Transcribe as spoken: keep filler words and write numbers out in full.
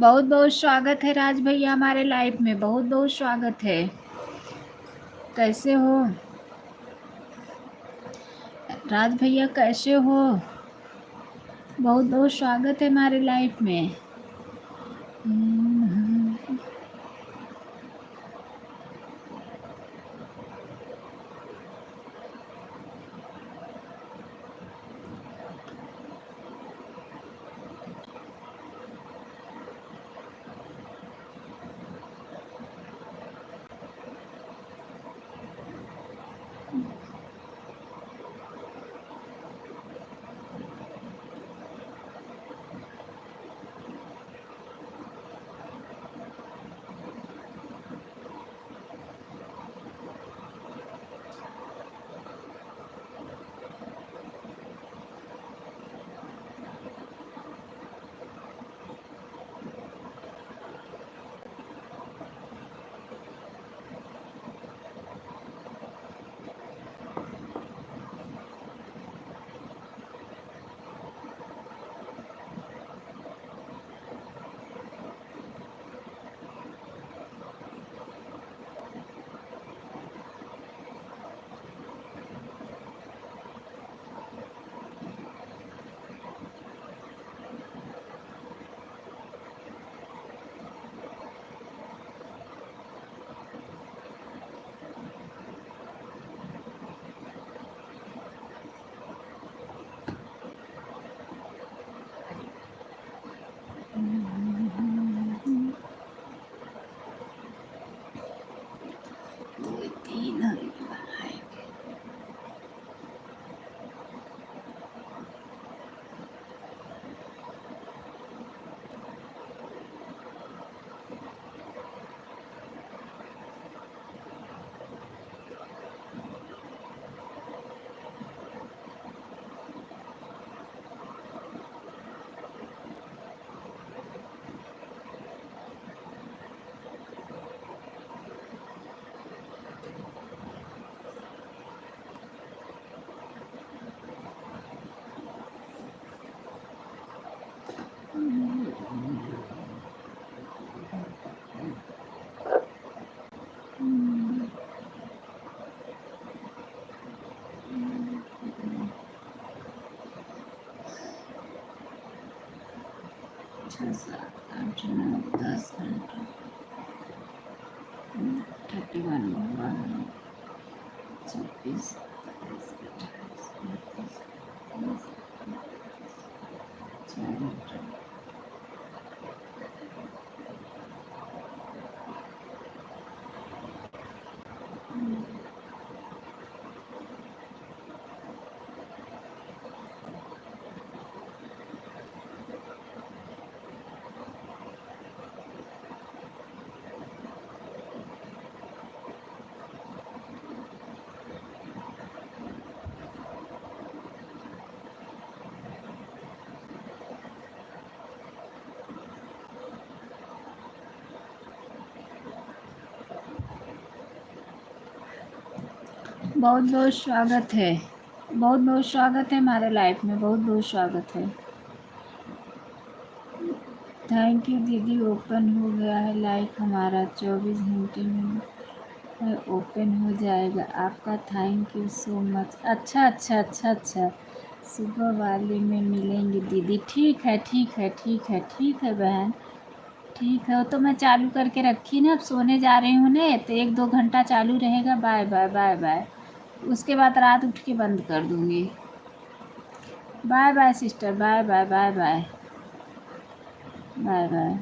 बहुत बहुत स्वागत है राज भैया हमारे लाइव में, बहुत बहुत स्वागत है। कैसे हो राज भैया, कैसे हो? बहुत बहुत स्वागत है हमारे लाइव में। छः, सात, आठ, नौ, दस घंटा। थर्टी वन, वन, छब्बीस, सत्ताईस, अट्ठाईस, उनतीस, तीस, चार घंटा। बहुत बहुत स्वागत है, बहुत बहुत स्वागत है हमारे लाइव में, बहुत बहुत स्वागत है। थैंक यू दीदी, ओपन हो गया है लाइव हमारा, चौबीस घंटे में ओपन हो जाएगा आपका। Thank you so much. अच्छा अच्छा अच्छा अच्छा, सुबह वाले में मिलेंगे दीदी। ठीक है, ठीक है, ठीक है, ठीक है बहन, ठीक है। वो तो मैं चालू करके रखी ना, अब सोने जा रही हूँ ना, तो एक दो घंटा चालू रहेगा। Bye bye, bye bye. उसके बाद रात उठ के बंद कर दूँगी। Bye bye sister, bye bye, bye bye, bye bye.